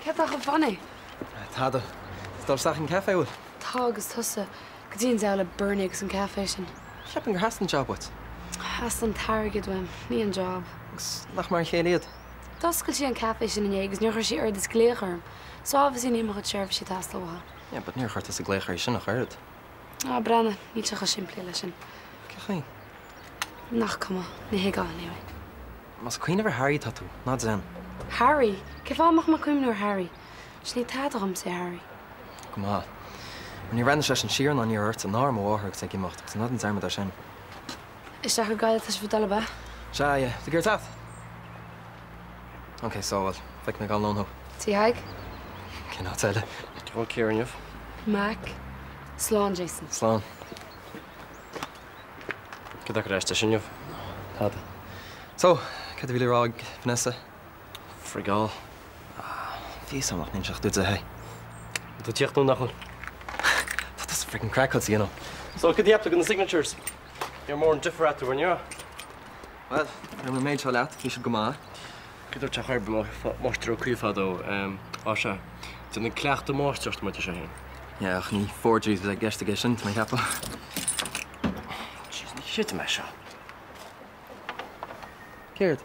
Cé atá chomh funny? Tada. Ag dul isteach an café, bhfuil? Tá agus tusa. Goidé an diabhal le Bernie agus an café sin. Cheapfainn gur theastaigh an job uait. Theastaigh an t-airgead uaim, ní an job. Agus nach mar a chéile iad? D'oscail sí an café sin inné agus níor chuir sí oiread is glaoch orm. So obviously níl mo chuid seirbhísí ag teastáil uaithi. Yeah, but níor chuir tusa glaoch uirthi sin ach oiread. Ah, breathnaigh, níl sé chomh simplí leis sin. Cén chaoi? Nach cuma, ní thuigfeá anyway. Más ag cuimhneamh ar Harry atá tú, ná déan. Harry? Cén fáth a mbeadh mé ag cuimhneamh ar Harry? Sin ní tada dhomsa é Harry. Go maith. Mar níor bhreathnaigh seisean siar ná aniar ortsa ná ar mo mháthair agus é ag imeacht agus ná déan dearmad air sin. Isteach go Gaillimh atá sibh ag dul ab ea? Sea, yeah. Tú ag iarraidh teacht? Ok, so, bhuel, feicfidh mé ag am lóin thú. Tigh Thaidhg? Cén áit eile? Cá bhfuil Ciara inniu? Mac. Slán, Jason. Slán. Cad é ar éist leis inniu? Tada. So, cad a bhí le rá ag Vanessa? Frigeáil. Ah, bhí fhios agam nach n-inseodh tú di é. Tá tú ag tíocht nó nach bhfuil? Tá tusa freaking craiceáilte, you know. So, cad a cheap tú de na signatures? Ní raibh mórán difear eatarthu, an raibh? Bhuel, ar an méid seo leat, bhí siad go maith. Cad a dúirt sé ar Máistir Ó Cuív fadó? Á sea, déanann cleachtadh máistreacht, mar a deir sé féin. Yeah, ach ní forgeries a bhí i gceist aige sin, tá mé ag ceapadh. Jeez, ní chreidim é seo. Céard?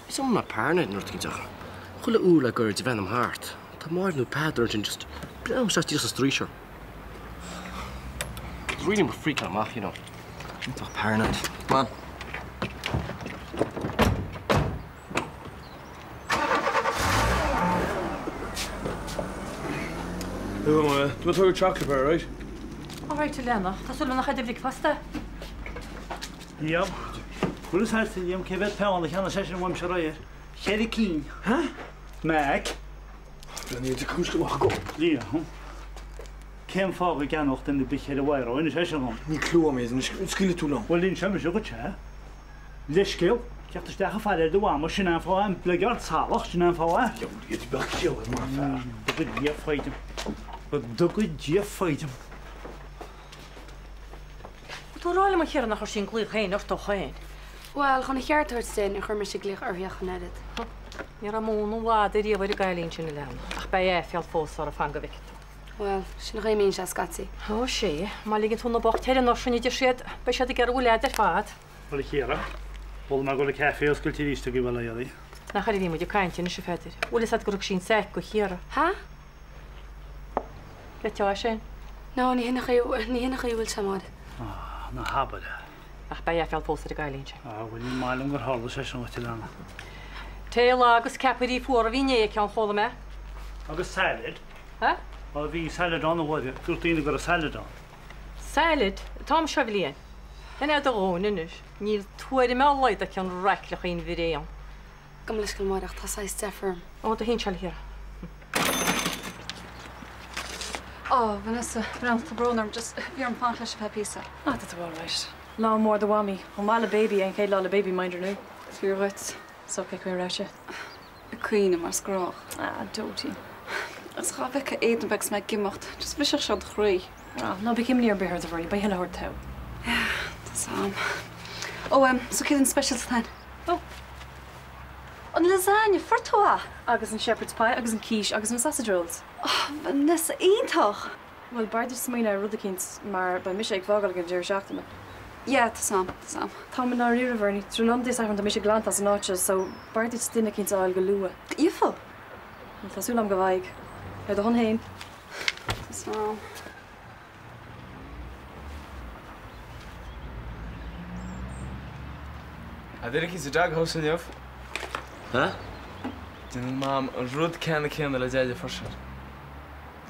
Is iomaí mé paranoid nuair atá ach chuile uair le goirid a bheith im thart, tá Máire nó Peadar ansin just breathnaím isteach díreach sa straois orm. It's really mo freakáil amach, you know. Iontach paranoid. Come on. Do tú chocolate bar, right? All right, a Leana, tá súil agam nach é do bhricfeasta. Liam, Bhfuil fhios agat, a Liam, cé mhéad peann a cheannaigh seisean uaimse aréir? Cheithre cinn. Huh? Mac. Níl de cúis go maith agam. Liam, Cén fáth go gceannódh duine ar bith cheithre bhiro? Inis é sin dhom. Níl clue agam, anois scaoilfidh tú liom. Bhuel, inseoidh mise dhuit é. Leithscéal, teacht isteach ag faire ar do mhama, sin é an fáth, blegeart salach, sin é an fáth. Liam, bheadh ciall ar mar fear. Go dtuga Dia foighid dom. Go dtuga Dia foighid dom. Bhfuil tú ag rá liom a Chiara nach chuir sí an glaoch féin ort ó shoin? Bhuel, chun an cheart a thabhairt di, níor chuir mise glaoch uirthi ach an oiread. Ní raibh mún an mhadaidh riamh ar an gcailín sin, a Leana, ach beidh aiféal fós uirthi, fan go bhfeicfidh tú. Bhuel, sin an chaoi a mbíonn sé scaití. Ó, sea, má ligeann tú na boicht thoir anoir sin, a deir siad, beidh siad ag iarraidh a bhfuil agat ar fad. Bhuel, a Chiara, mhol mé go bhfuil an caife oscailte arís agaibh, bhuel, a Éadaí. Nach air a bhí muid ag caint anois, a Pheadair. Bhfuil fhios agat gur thug sí an saic do Chiara? Ha? Leiteá é sin? No, ní hin an chaoi, ní hin an chaoi a bhfuil sé, Máire. Ah, ná habair é. Ach beidh aiféal fós ar an gcailín sin. Ah, bhuel, ní maith liom gur tharla sé sin dhuit, a Leana. Tae lag agus ceapairí fuara a bhí inné aici ann, chuala mé. Agus salad? Ha? Á, bhí salad ann, a Mháire. Dúirt daoine go raibh salad ann. Salad? An t-am seo bhliain? An é do dhóthain anois? Níl tuairim dá laghad aici an raicleachaín bhréan. Gabh mo leithscéal, Máire, ach tá saghas deifir orm. Ó, do shinseal thiar. Ó, Vanessa, breathnaigh, tá brón orm, just bhí orm fanacht leis ar feadh píosa. Ah, tá tú alright. Lá mór do mhamaí. Chomh maith le baby é an chéad lá le baby mind ar ndóigh. Fíor dhuit. So cén chaoi a raibh sé? Ag caoineadh mar is gnách. Ah, dotie. Agus dhá bhfeicfeá Aidan beag is mé ag imeacht, just bhrisfeadh sé do chroí. Ah, ná bíodh imní ar bith ort a Bhernie, beidh chuile shórt togha. Yeah, tá 's a'm. Ó, em, so céard an specials atá ann? Ó. An lasagne, fuair tú é? Agus an shepherd's pie agus an quiche agus na sausage rolls. Oh, Vanessa, iontach! Bhuel, b'fhearr duit smaoineamh ar rud eicínt mar beidh mise ag fágáil ag an deireadh seachtaine. Yeah, tá 's a'm, tá 's a'm. Táim i ndáiríre, Bhernie. Tráthnóna Dé Sathairn tá mise glanta as an áit seo so b'fhearr duit duine eicínt a fháil go luath. Gheofá? Bhuel, tá súil a'm go bhfaighidh. Ar do shon fhéin. Tá 's a'm. A Mhiricí sa dog house inniu. Huh? Déanann Mam an rud ceannann céanna le Deaide freisin.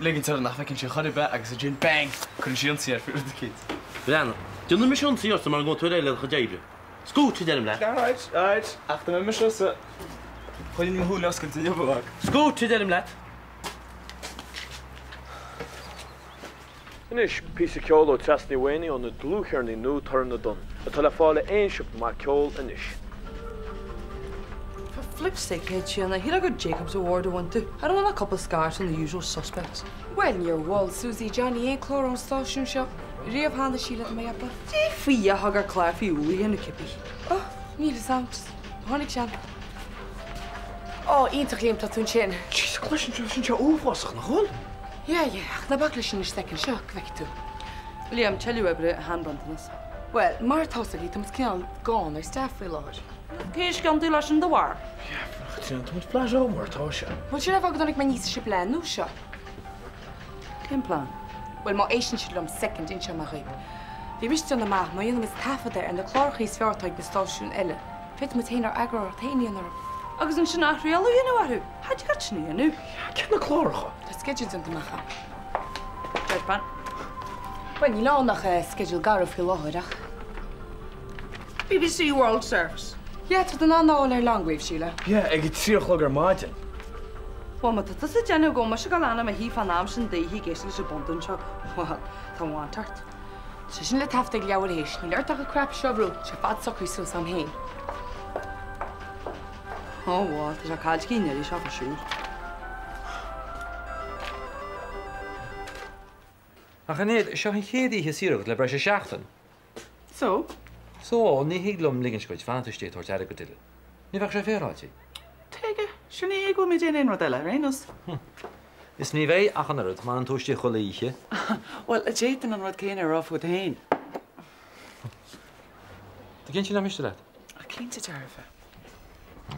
Ligeann sí air nach bhfeiceann sí chor ar bith agus ansin bang! Cuireann sí ionsaí air faoi rud eicínt. Breathnaigh. Déanfaidh mise ionsaí ortsa mura ngabhfaidh tú ar aghaidh le do chuid oibre. Scoot, a deirim leat. Alright, alright. Ach dá mbeadh mise sa. Choinnigh mo shúile oscailte inniu, a Mhac. Scoot, a deirim leat. Anois, píosa ceoil ó Treasa Ní Mhaonaigh óna dlúthcheirnín nua Torann na dTonn, atá le fáil i aon siopa maith ceoil anois. For flip's sake, a Thríona, shílfeá gur Jacobs Award a bhain tú. I don't want a couple scars from the usual suspects. Bhuel, níor mhol Suzy Johnny aon chlár ón stáisiún seo riamh cheana, Síle, tá mé a cheapadh. Dé faoi a thug ar chlár faoi eolaithe nó cibé. Oh, níl fhios a'm, just tháinig sé. Ó, iontach Liam, tá tú ansin. Jeez, cloiseann sé sin sé uafásach, nach bhfuil? Yeah, yeah, ach ná bac leis sin an soicind seo, go bhfeicfidh tú. Liam, tuilleadh oibre, chan bronntanas. Bhuel, mar atá 's agaibh, tá muid cineál gann ar staff faoi láthair. Cé is ciontaí leis sin de bharr? Yeah, Caitríona, tá muid flat out mar atá sé. Bhuel, sin an fáth go dtáinig mé aníos leis an bplean nua seo. Cén plean? Bhuel, má éisteann sibh liom soicind, inseoidh mé dhaoibh. Bhí mise ag déanamh amach, má dhéanann muid taifeadadh ar na cláracha is fearr atá ag na stáisiúin eile, féadfaidh muid féin ár eagarthóireacht féin a dhéanamh orthu. Agus ansin athchraoladh a dhéanamh orthu. Cha dtig leat sin a dhéanamh. Cé na cláracha? Tá sceideal déanta amach agam. Deadpan. Bhuel, níl ann ach sceideal garbh faoi láthair ach. BBC World Service. Yeah, tá tú in ann a fháil ar longwave, Síle. Yeah, ag a 3 a chlog ar maidin. Bhuel, má tá tusa ag déanamh go bhfuil mise ag dul a fhanacht i mo shuí fán am sin d'oíche ag éisteacht leis an bundún seo, bhuel, tá an mhaint ort. Tá sé sin le taifeadadh ag leathuair théis. Níl ort ach an crap seo a bhrú, tá sé ar fad socraithe suas agam féin. Ó, bhuel, tá sé caillte aici an iarraidh seo for sure. Ach a Shinéad, seo an chéad oíche saor agat le breis is seachtain. So? So, ní thig liom ligint duit fanacht istigh ag tabhairt aire do Dylan. Ní bheadh sé féaráilte. Tuige? Sure ní hé go bhfuil mé ag déanamh aon rud eile, ar aon nós. Is ní bheidh ach an oiread, má fhanann tú istigh chuile oíche. Bhuel, d'fhéadfainn an rud céanna a rá fút féin. Tú cinnte nach miste leat? Cinnte dearfa.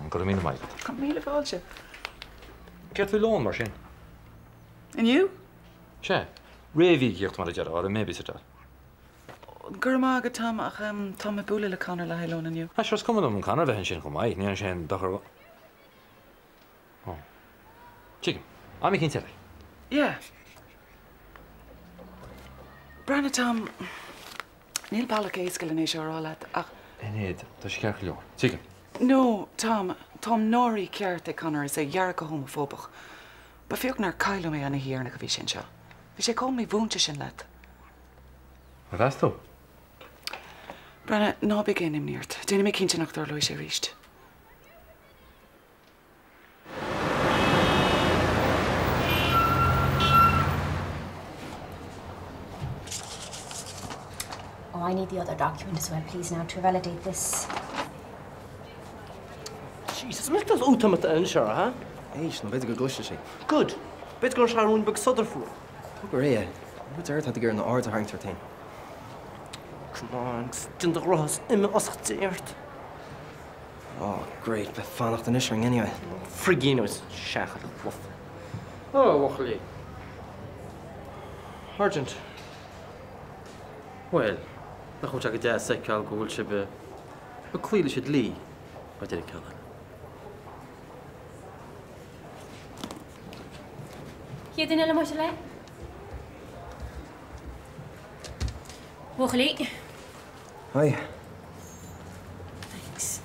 Go raibh míle maith agat. Míle fáilte. Céard faoi lón, mar sin? Inniu? Sea. Réamhíocaíocht mar a déarfá ar an mbabysitter. Go raibh maith agat, Tom, ach táim ag bualadh le Conor le haghaidh lón inniu. Ah, sure, is cuma liom Conor a bheith ansin chomh maith, ní dhéanann sé aon dochar dho. Ó. Tuigim. Am eicínt eile. Yeah. Breathnaigh, Tom, níl bealach éasca len é seo a rá leat, ach. A Shinéad, tá sé ceart go leor. Tuigim. No, Tom, táim náirithe ceart ag Conor is é gearrtha go homafóbach. Ba bheag nár cailleadh mé an oíche dheireanach a bhí sé anseo. Bhí sé chomh mímhúinte sin leat. Ar mheas tú? Breathnaigh, ná bíodh aon imní ort. Déanfaidh mé cinnte nach dtarlóidh sé arís. Oh, I need the other document as well, please, now to validate this. Jesus, an mbeadh útamat anseo, ha? Éist, nó b'fhéidir go gcloisfidh sé. Good! B'fhéidir go raibh sé rún beag sodar fúm. Tóg ar é. An rud deiridh atá tú ag iarraidh ná aird a tharraingt ort féin. Come on, agus déan do ghnótha is imigh as Dé ort. Oh, great, beidh fanacht anois orainn anyway. Frigín agus seachain fluff. Ó, a bhuachaillí. Urgent. Bhuel, nach bhfuil sé go deas a fheiceáil go bhfuil sibh ag cloí leis an dlí, a deir an ceann eile. Chéad duine eile más le? Buachaillí. Hi. Thanks.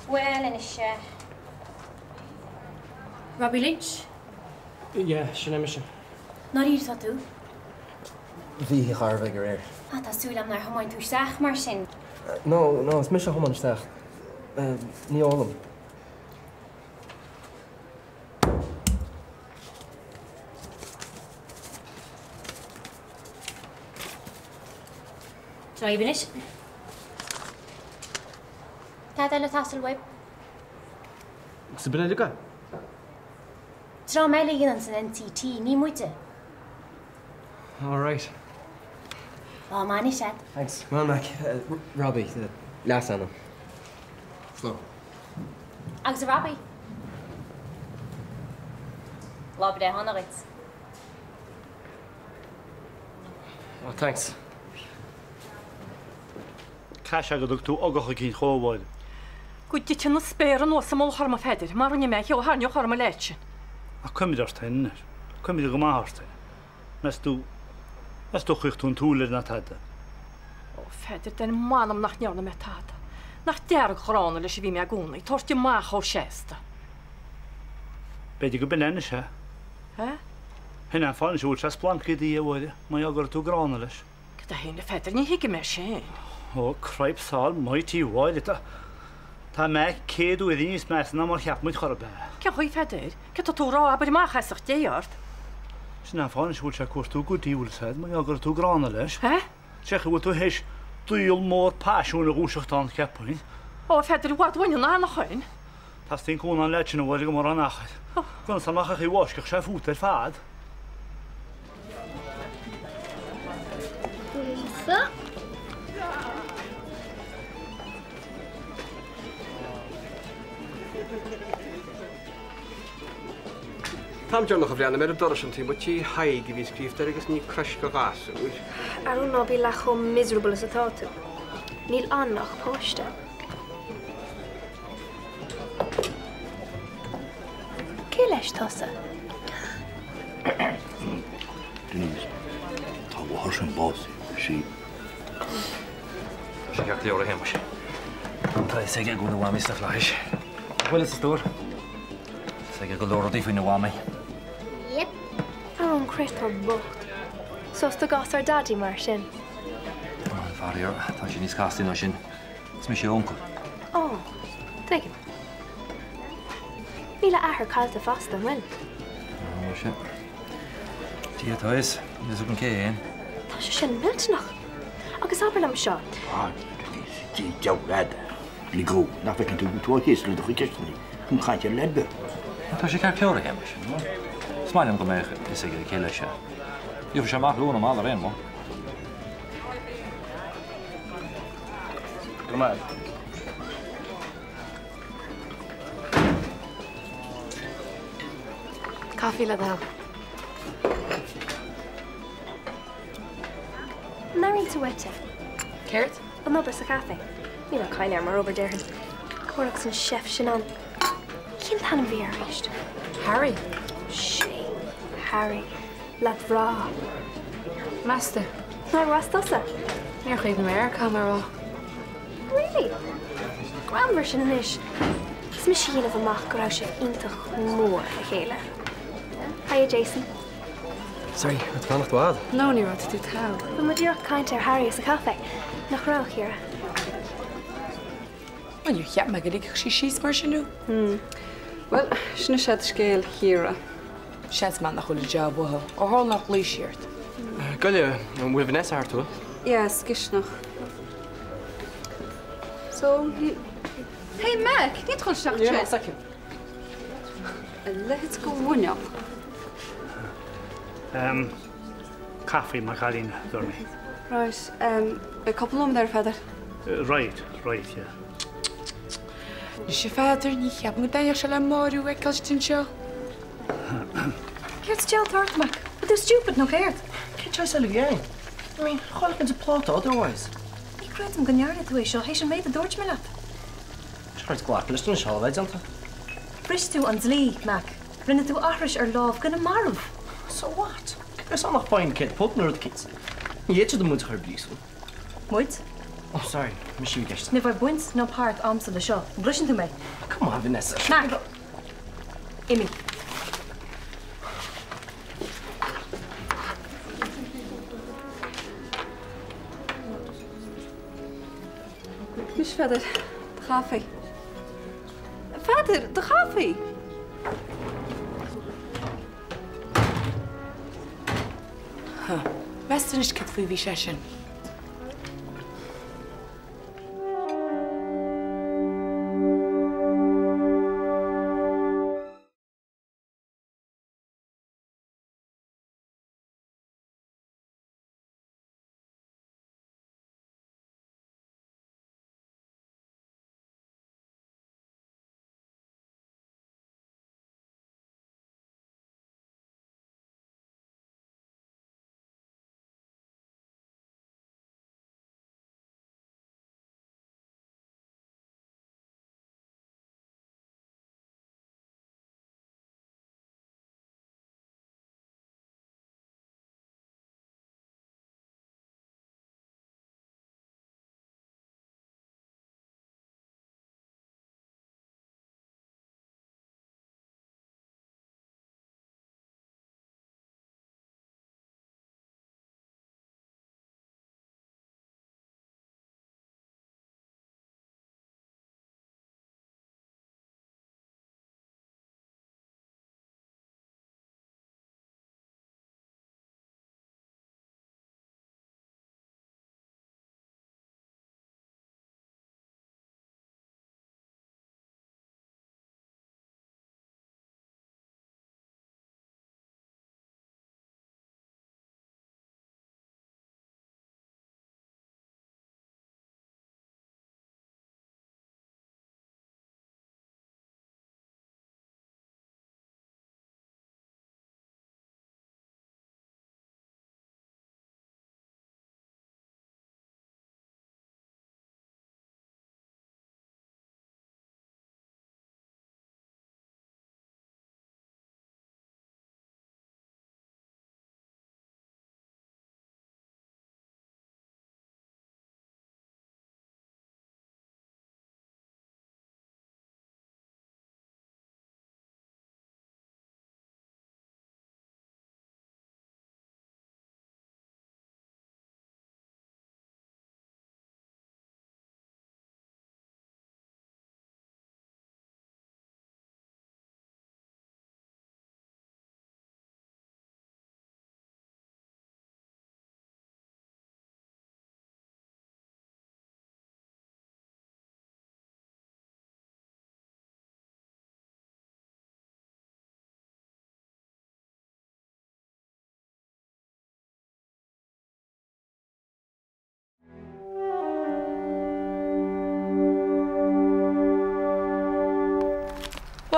Bhuel, anois. Robbie Lynch? Yeah, sin é mise. Nár tá tú? Bhí char bheith aréir. Ah, tá súil agam nár thiomáin tú isteach mar sin. No, no, is mise a thiomáin isteach. Ní ólaim. Drive anois. Tada eile ag teastáil uaibh. Agus an eile Dream eile a dhéanann san NCT, ní muide. All right. Lá maith anois agat. Thanks. Well, Mac, Robbie, leasainm. Slán. Agus a Robbie. Lá breithe shona dhuit. Oh, thanks. Caithfidh sé go dtug tú ugach eicínt dhó, a Mháire. Go dtite na spéartha anuas i mullach orm, a Pheadair, má rinne mé a cheo a thairneodh orm a leithéid sin. Ach cuimhnigh ort féin anois. Cuimhnigh go maith ort féin. Meas tú, meas tú ar chaoch tú an tsúil air ná tada? Ó, a Pheadair, den mh'anam nach ndearna mé tada. Nach dearg-ghránna leis a bhí mé i gcónaí, tabhairt amach chomh seasta. B'fhéidir go b'in é anois é. É? Shin é an fáth anois a bhfuil sé ag splancaigh i do dhiaidh, a Mháire, mar gheall go raibh tú gránna leis. Cad é féin, a Pheadair, ní thuigim é sin. Ó, cripes almighty, a Mháire, tá, tá Mac 100 uair níos measa ná mar cheap muid chor ar bith. Cén chaoi, a Pheadair? Céard tá tú a rá, abair amach é as ucht Dé ort. Sin é an fáth anois a bhfuil sé ag cuartú goodie, bhfuil fhios a'd, mar gheall go raibh tú gránna leis. É? Sé chaoi a bhfuil tú théis. Diabhal mór paisiúin ag gluaiseacht ann, cheapfainn. Ó, a Pheadair, i bhfad uainn an anachain. Teastaíonn cúnamh ón leaid sin a bhuail go mór an achar. Conas amach a bhfáisceadh sé fút ar fad. Lisa. An t-am deireanach a bhreathnaigh mé ar an doras an taobh amuigh Tigh Thaidhg a bhí scríobhta air agus ní crois do ghasúir. Aaron ná bí leath chomh miserable is atá tú. Níl ann ach páiste. Cé leis tusa? Denise, tá a mháthair sin básaithe, sí. Tá sé ceart go leor a Shéamais. Tá a fhios aige go bhfuil a mhamaí sna flaithis. An bhfuil, a stór? Tá a fhios aige go leor rudaí faoina mhamaí. Yep. Aaron créatúr bocht. So is do ghasúr Daidí mar sin. Faraor, tá sé níos casta ná sin. Is mise a uncail. Ó, tuigim. Níl a athair caillte fosta, an bhfuil? Ó, sea. Dia atá a fhios, níl a fhios agam cé é fhéin. Tá sé sin millteanach. Agus abair liom seo. Ah, Denise, Dia leat. Lig dhó, nach bhfeiceann tú go bhfuil tú á chéasadh le do chuid ceisteanna chun caint ar leid beag. Tá sé ceart go leor, a Shéamais. Is maith liom go mbeadh a fhios aige cé leis é. Gheobhaidh sé amach luath nó mall ar aon modh. Go maith. Caife le do thoil. An airíonn tú uait é? Céard? An obair sa chaifé. Ní raibh caill air mar obair déarfainn. Comhrá agus an chef sin ann. Cén t-ainm a bhí air arís? Harry. Sé. Harry. Leaid bhreá. Meas tú? Nár mheas tusa? Níor chuimhnigh mé air, caithfidh mé a rá. Really? Greannmhar sin anois. Is mise a dhéanamh amach go raibh sibh iontach mór le chéile. Hiya Jason. Sorry, raibh tú ag fanacht i bhfad? No, ní raibh, tá tú togha. Bhí muid díreach ag caint ar Harry sa chaifé. Nach raibh, a Chiara? Bhuel, níor cheap mé go ligfeadh sí síos mar sin thú. Hmm. Bhuel, sin is ea do scéal, a Chiara. Seans maith nach bhfuil a jab uathu, ó tharla nár ghlaoigh sí ort. Goile, an bhfuil Vanessa thart, an bhfuil? Yeah, sa gcisteanach. So, ní. Hey Mac, níl tú ag dul isteach Yeah, second. A leithéid de mhuineál. Um, caife, mo chailín, dúirt mé. Right, um, beidh cúpla nóiméad air, a Pheadair. Right, right, yeah. Anois a Pheadair, ní cheapaim go dtaitneodh sé le Máire thú a fheiceáil istigh anseo. Céard sa diabhal atá ort, Mac? Bhfuil tú stupid nó céard? Cén choice eile a bhí ann? I mean, chaillfeadh muid an pláta otherwise. Ní chreidim go ndearna tú é seo théis an méid a dúirt mé leat. Just glacadh leis anois, tá a bheith déanta. Bhris tú an dlí, Mac. Rinne tú aithris ar lámh dhuine marbh. So what? Cé is nach fine £100 nó rud eicínt. Ní fhéadfaidh muid a chur i bpríosún. Muid? Oh, sorry, mise a bhí i gceist. Ní bheidh baint ná páirt a'msa le seo. An gcloiseann tú mé? Come on, Vanessa. Mac! Imigh. Anois, a Pheadair, do chaife. A Pheadair, do chaife! Huh. Meas tú anois céard faoi a bhí sé sin?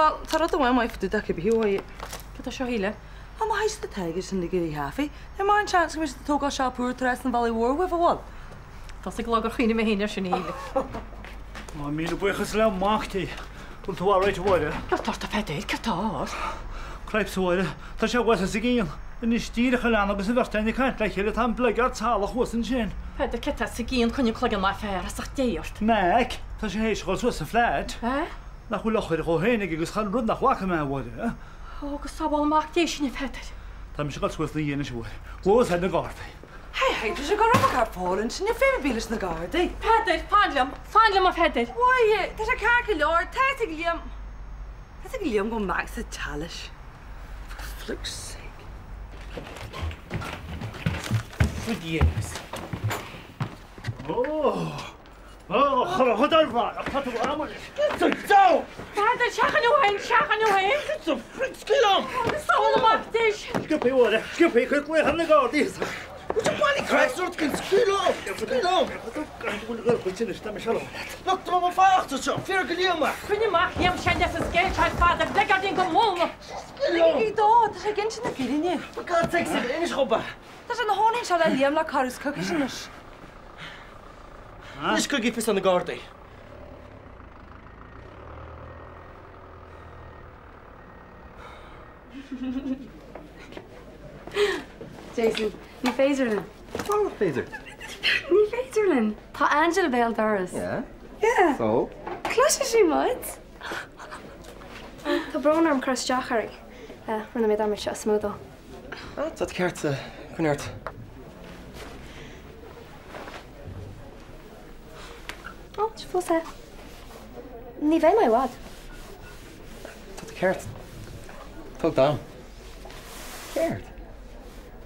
Bhuel, tá rud amháin maith fá dtaobh de cibé, a Mháire. Cad é seo, a Shíle? Á, má théid siad an t-airgead sin uilig ar an chaife, níl mórán seans go mbeidh siad ag tógáil siopa úr trasna an bhealaigh mhóir uaibh, an bhfuil? Tá's ag lá gur chuimhnigh mé féin air sin, a Shíle. Á, míle buíochas le Mac Dé. Bhfuil tú alright, a Mháire? Céard tá ort, a Pheadair? Céard tá ort? Cripes, a Mháire. Tá sé thuas sa gcíon. Anois díreach a lean agus an bheirt againn ag caint le chéile tá an bleageard salach thuas ansin. Peadar, céard tá sa gcíon? Coinnigh an cloigeann maith fear, as ucht Dé ort. Mac, tá sé théis a dhul suas sa flat. Eh? Nach bhfuil eochair dhó féin aige agus chan rud nach bhfaca mé, a Mháire. Ó, go sábhála Mac Dé sinn, a Pheadair. Tá mise ag dul suas ina dhiaidh anois, a Mháire. Glaofaidh ar na Gardaí. Hei, hei, tá sé go raibh ag fáil ansin, ní féidir bídh leis na Gardaí. Peadar, fan liom, fan liom, a Pheadair. Mháire, tá sé ceart go leor, tá fhios ag Liam, tá fhios ag Liam go bhfuil Mac sa teach leis. For flukes sake. Forgiveness. Oh! Oh, chur a chuid ar bharr, tá tú amuigh. Get the dog! Peadar, seachain uaim, seachain uaim! Get the frick scaoil liom! Sábhála Mac Dé sinn! Sciobthaí, a Mháire, sciobthaí, cuir glaoch ar na Gardaí. Would you bloody Christ rud cinn scaoil liom! Scaoil liom! Look, tá mo fanacht anseo, fíor go Liam é! Coinnigh amach, Liam, sean-deas an scéal seo ar fad, ar bhleagáidín go múnla! Scaoil liom! Ligigí dó, tá sé ag insint na fírinne. For God's sake, inis dhom é! Tá sé ina chónaí anseo le Liam le corradh is coicís anois. Anois cuirigí fios ar na Gardaí. Jason, ní féidir linn. Cad nach féidir? Ní féidir linn. Tá Angela béal dorais. Yeah? Yeah. So? Cloisfidh sí muid. Tá brón orm cur isteach oraibh. Rinne mé dearmad seo a smúdáil. Ah, tá tú ceart, coinnigh ort. Ó, tá fós é. Ní bheidh mé i bhfad. Tá tú ceart. Tóg d'am. Céard?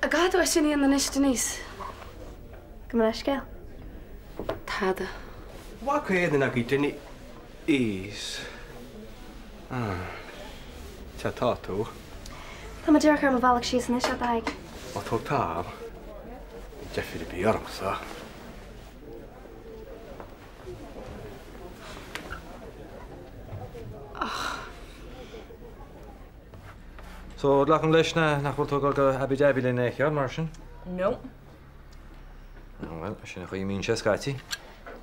An gcaithfidh tú é sin a dhéanamh anois, Denise? Gabh mo leithscéal. Tada. Mhaith caodan agaibh duine is. Ah. Sea, tá tú. Tá mé díreach ar mo bhealach síos anois, a Thaidhg. Ó, tóg t'am. Níl deifir ar bith ormsa. So, glacaim leis nach bhfuil tú ag dul go Abu Dhabi linn in aon chor, mar sin? No. Bhuel, sin an chaoi a mbíonn sé scaití.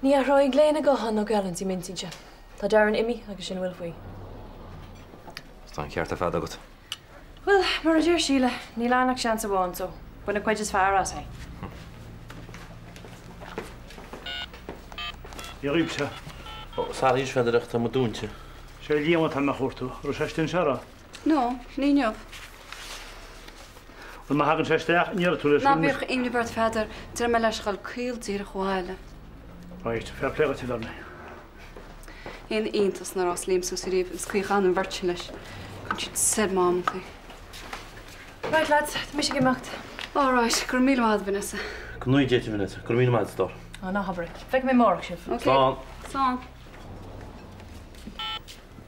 Ní athróidh léine a guthán nó geallúintí m'intinnse. Tá Darren imithe agus sin a bhfuil faoi. Tá an ceart ar fad agat. Bhuel, mar a deir Síle, níl ann ach seans amháin, so bain an cuid is fearr as, hey. Dia dhaoibhse. Ó, sorry, a Pheadair, ach tá muid dúnta. Sé Liam atá mé a chuartú. An raibh sé istigh anseo inné? No, ní inniu. Bhuel, má thagann sé isteach, ní raibh tú leis Ná bíodh imní ort, a Pheadair, déarfaidh mé leis a dhul caol díreach abhaile. Right, fair play dhuit, a Bhernie. Aon iontas nár fhás Liam suas ariamh agus caoi a chaitheann an bheirt sin leis. Gabhann siad soir amantaí. Right lads, tá mise ag imeacht. All right, go raibh míle maith agat, Vanessa. Go ngnóthaí Dia duit, a Vanessa. Go raibh míle maith agat, a stór. Á, ná habair é. Feicfidh mé amárach sibh. Ok. Slán. Slán.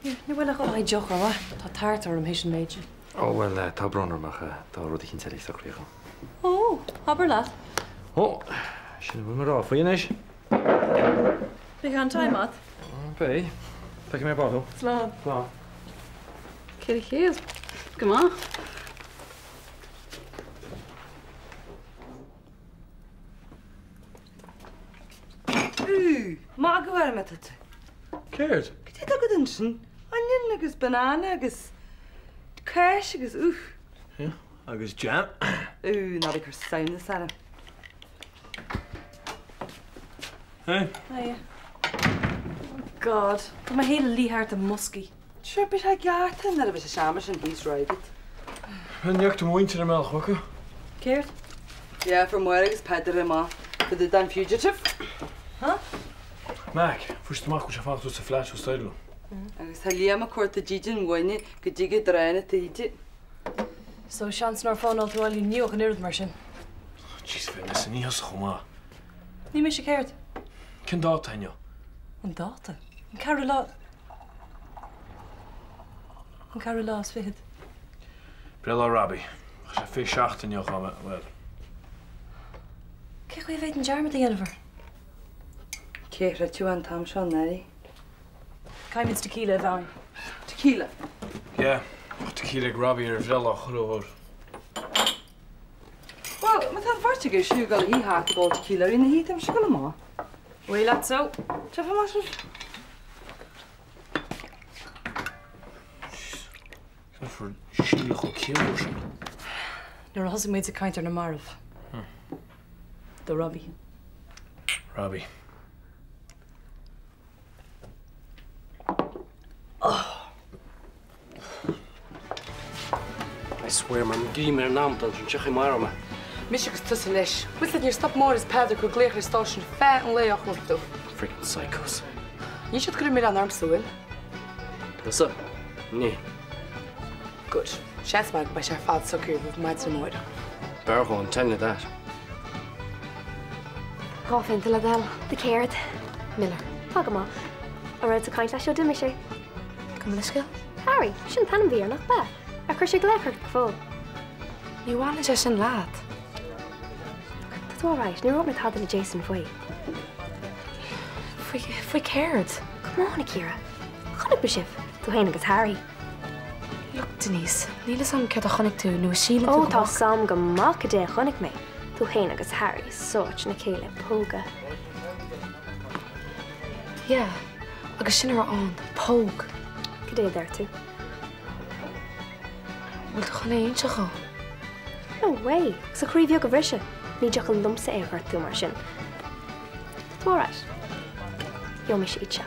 Here, ní bhfuil ach dhá deoch ar mhaith. Tá tart orm théis an méid sin. Ó, bhuel, tá brón orm ach tá rud eicínt eile socraithe agam. Ó, abair leat. Ó, sin a bhfuil mé a rá faoi anois. Beidh an-time agat. Beidh. Feicfidh mé ar ball thú. Slán. Slán. 400. Go maith. Ú, magadh orm atá tú. Céard? Cad é atá agat ansin? Onion agus banana agus cáis agus úth. Yeah, agus jam. Ú, ná bí ag cur samhnas orm. Hey. Hiya. Oh God, tá mo shéala liath thart i mboscaí. Sure, beidh sé gearrtha nuair a bheidh sé seama sin thíos roimheat. An ndeachaigh do mhuintir i mbealach chucu? Céard? Yeah, fuair Máire agus Peadar amach fá dtaobh den fugitive. Huh? Mac, fuair siad amach go bhfuil sé ag fanacht thuas sa flat thuas staighre leo. Agus tá Liam ag cuartú dídean uainne go dtige i dtreo na taoide. So, seans nár fónáil tú abhaile inniu ach an oiread mar sin. Jeez, Vanessa, ní thusa chomh maith. Ní mise céard? Cén dáta inniu? An dáta? An ceathrú lá. An ceathrú lá is fichead. Breithlá Robbie. Bheadh sé 27 inniu dá mbeadh, bhuel. Cé chaoi a bhféadfainn dearmad a dhéanamh air? Cé a throid tú an t-am seo anuraidh? Caithfimid tequila a bhean. Tequila? Yeah, bheadh tequila ag Robbie ar a bhreithlá chuile uair. Bhuel, má tá an bheirt agaibh siúl ag dul a thí ag ól tequila ar na hoíche, tá mise ag dul amach. Way leat so. Tiocfaidh maith sibh. Cén fáth a raibh Síle chomh ciallmhar sin? Nuair a thosaigh muid ag caint ar na mairbh. Do Robbie. Robbie. I swear, mar greim ar an amadán sin, seo chuig marbh mé. Mise agus tusa leis. Bhfuil 's agat níor stop Máire is Peadar ag cur glaoch ar an stáisiún feadh an lae á chuartú. Freaking psychos. Níl siad ag cur an milleán ormsa, an bhfuil? Tusa? Ní. Good. Seans maith go mbeidh sé ar fad socair roimh maidin amárach. B'fhearr dhó, I'm telling you that. Dá phéinte le do thoil. De céard? Miller. Tá go maith. An raibh tú ag caint leis ó d'imigh sé? Gabh mo leithscéal? Harry, sin an t-ainm a bhí air, nach b'ea? Ar chuir sé glaoch ort go fóill? Ní bhaineann sé sin leat. Tá tú alright, níor dhúirt mé tada le Jason faoi. Faoi, faoi céard? Come on, a Ciara. Chonaic mé sibh, tú féin agus Harry. Look, Denise, níl fhios a'm céard a chonaic tú nó a síleann tú Ó, go tá bhfaca. 's a'm go maith cad é a chonaic mé, tú féin agus Harry sáite ina chéile ag pógadh. Yeah, agus sin a raibh ann, póg. Cad é a deir tú? Bhfuil tú chun é a inse dhó? No way! Agus a chroí bheag a bhriseadh! Ní dtiocfadh liomsa é a ghortú mar sin. Tá tú alright. Gheobhaidh mise iad seo.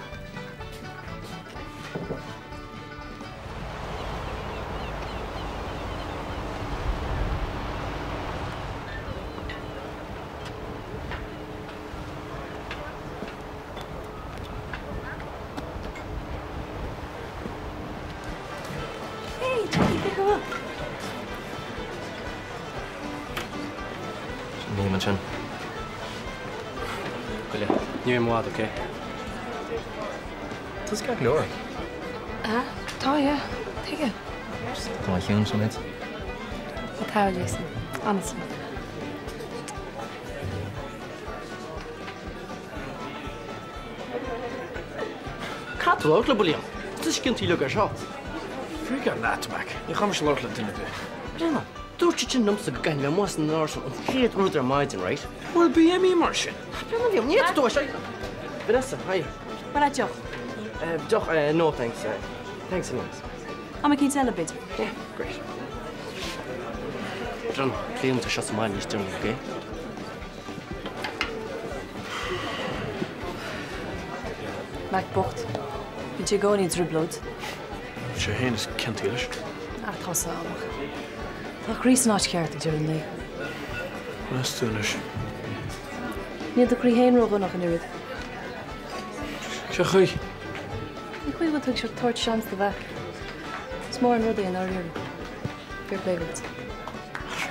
Hey, Jackie, cé go bhfuil? Sin Liam ansin. Goile, ní bheidh mé i bhfad, ok? Tá sé ceart go leor. Ah, tá, yeah. Tuige? Tá mé ciúin, sin é. Tá, Jason. Honestly. Cad tá labhairt le William? Tá scian taoileog air seo. Fríogáil leat, Mac. Ní chaithfidh mise labhairt le duine ar bith. Bréanna, dúirt siad sin liomsa go gcaithfinn bheith amuigh as an árasán an chéad rud ar maidin, right? Bhuel, bí imithe mar sin. Bréanna, Liam, ní fhéadfadh tú é seo. Vanessa, hi. Bhuel, a deoch. Deoch, no thanks. Thanks anyways. Am eicínt eile, b'fhéidir. Yeah, great. Bréanna, pléifidh muid é seo sa mbaile níos deireanaí, okay? Mac bocht. Bíonn sé i gcónaí i dtrioblóid. Sé féin is ciontaí leis. Ah, tá sé amach. Tá a chroí san áit cheart ag deireadh an lae. Meas tú anois. Níl do chroí féin ródhona ach an oiread. Cén chaoi? Cén chaoi a bhfuil tú ag tabhairt seans do Mhac? Is mór an rud é i ndáiríre. Fair play duit.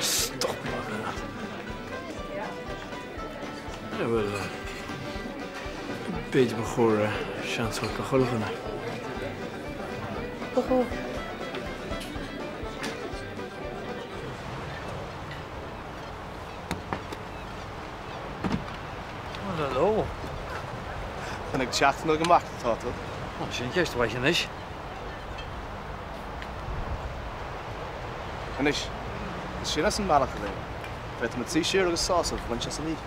Stop magadh leat. Bhuel, b'fhéidir ba chóir seans a thabhairt do chuile dhuine. Ba chóir. Well, hello. An ag teacht nó ag imeacht atá tú? Sin ceist mhaith anois. Anois, is sin as an mbealach a bheidh. Féadfaimid suí siar agus sásamh a bhaint as an oíche.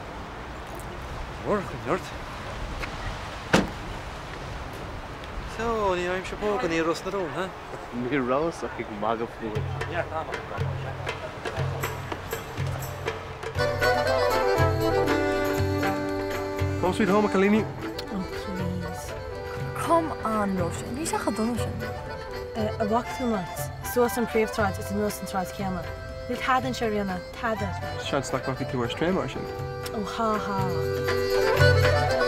Mhór chuimhne ort. So, ní aimsir póga ní Ros na Rún, ha? Ní rabhas ach ag magadh fúibh. Neart ama go raibh sé. Home sweet home, a chailíní. Oh please. Come on, Róise. Níl sé chomh dona sin. An bhfaca tú an áit? Suas an phríomhshráid is anuas an tsráid chéanna. Níl tada anseo a Ríona. Tada. Seans nach rachaidh tú ar strae mar sin. Ó há há.